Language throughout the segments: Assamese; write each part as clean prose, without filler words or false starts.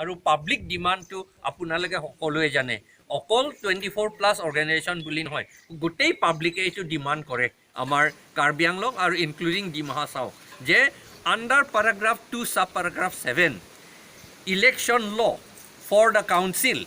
আৰু পাব্লিক ডিমাণ্ডটো আপোনালোকে সকলোৱে জানে। অকল 24 প্লাছ অৰ্গেনাইজেশ্যন বুলি নহয়, গোটেই পাব্লিকে এইটো ডিমাণ্ড কৰে আমাৰ কাৰ্বি আংলং আৰু ইনক্লুডিং ডিমা হাছাও যে under paragraph 2, sub paragraph 7, election law for the council,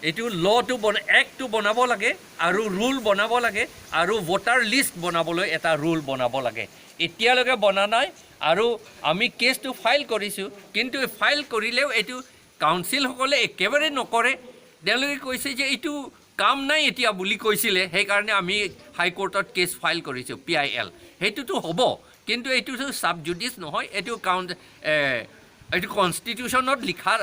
এইটো ল'টো এক্টটো বনাব লাগে আৰু ৰুল বনাব লাগে আৰু ভোটাৰ লিষ্ট বনাবলৈ এটা ৰুল বনাব লাগে। এতিয়ালৈকে বনা নাই আৰু আমি কেছটো ফাইল কৰিছোঁ। কিন্তু ফাইল কৰিলেও এইটো কাউন্সিলসকলে একেবাৰে নকৰে। তেওঁলোকে কৈছে যে এইটো কাম নাই এতিয়া বুলি কৈছিলে। সেইকাৰণে আমি হাইকোৰ্টত কেছ ফাইল কৰিছোঁ, পিআইএল। সেইটোতো হ'ব, কিন্তু এইটোতো চাব জুডিচ নহয়। এইটো কনষ্টিটিউশ্যনত লিখা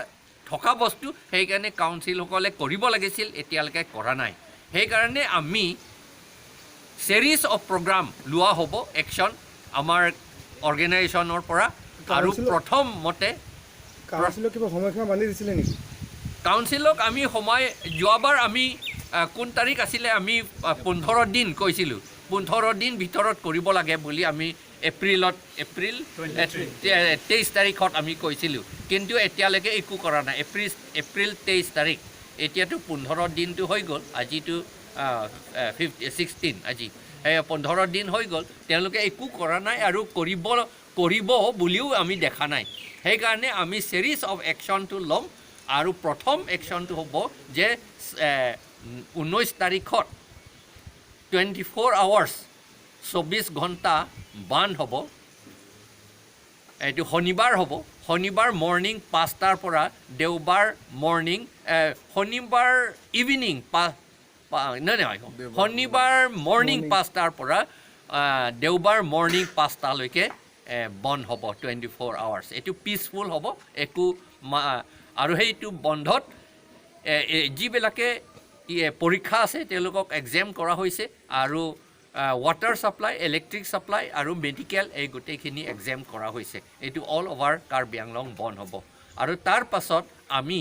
থকা বস্তু। সেইকাৰণে কাউন্সিলসকলে কৰিব লাগিছিল, এতিয়ালৈকে কৰা নাই। সেইকাৰণে আমি চিৰিজ অফ প্ৰগ্ৰাম লোৱা হ'ব, একশ্যন আমাৰ অৰ্গেনাইজেশ্যনৰ পৰা আৰু প্ৰথমতে কাউন্সিলক কিবা সময়সীমা বান্ধি দিছিলে নেকি? কাউন্সিলক আমি সময় যোৱাবাৰ আমি কোন তাৰিখ আছিলে, আমি 15 দিন কৈছিলোঁ। 15 দিন ভিতৰত কৰিব লাগে বুলি আমি এপ্ৰিলত, এপ্ৰিল 23 তাৰিখত আমি কৈছিলোঁ। কিন্তু এতিয়ালৈকে একো কৰা নাই। এপ্ৰিল 23 তাৰিখ, এতিয়াতো 15 দিনটো হৈ গ'ল। আজিতো 16 আজি, এই 15 দিন হৈ গ'ল। তেওঁলোকে একো কৰা নাই আৰু কৰিব কৰিব বুলিও আমি দেখা নাই। সেইকাৰণে আমি চিৰিজ অফ একশ্যনটো ল'ম আৰু প্ৰথম একশ্যনটো হ'ব যে 19 তাৰিখত 24 আৱাৰ্ছ, 24 ঘণ্টা বন্ধ হ'ব। এইটো শনিবাৰ হ'ব। শনিবাৰ মৰ্ণিং 5টাৰ পৰা দেওবাৰ মৰ্ণিং, শনিবাৰ ইভিনিং নহয় নহয়, শনিবাৰ মৰ্ণিং 5টাৰ পৰা দেওবাৰ মৰ্ণিং 5টালৈকে বন্ধ হ'ব, 24 আৱাৰ্ছ। এইটো পিচফুল হ'ব, একো আৰু সেইটো বন্ধত এ, এ, যিবিলাকে পৰীক্ষা আছে, তেওঁলোকক এক্সাম কৰা হৈছে আৰু ৱাটাৰ ছাপ্লাই, ইলেক্ট্ৰিক ছাপ্লাই আৰু মেডিকেল, এই গোটেইখিনি এক্সাম কৰা হৈছে। এইটো অল অভাৰ কাৰ্বি আংলং বন্ধ হ'ব আৰু তাৰ পাছত আমি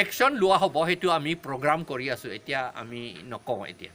একশ্যন লোৱা হ'ব। সেইটো আমি প্ৰগ্ৰাম কৰি আছোঁ, এতিয়া আমি নকওঁ এতিয়া।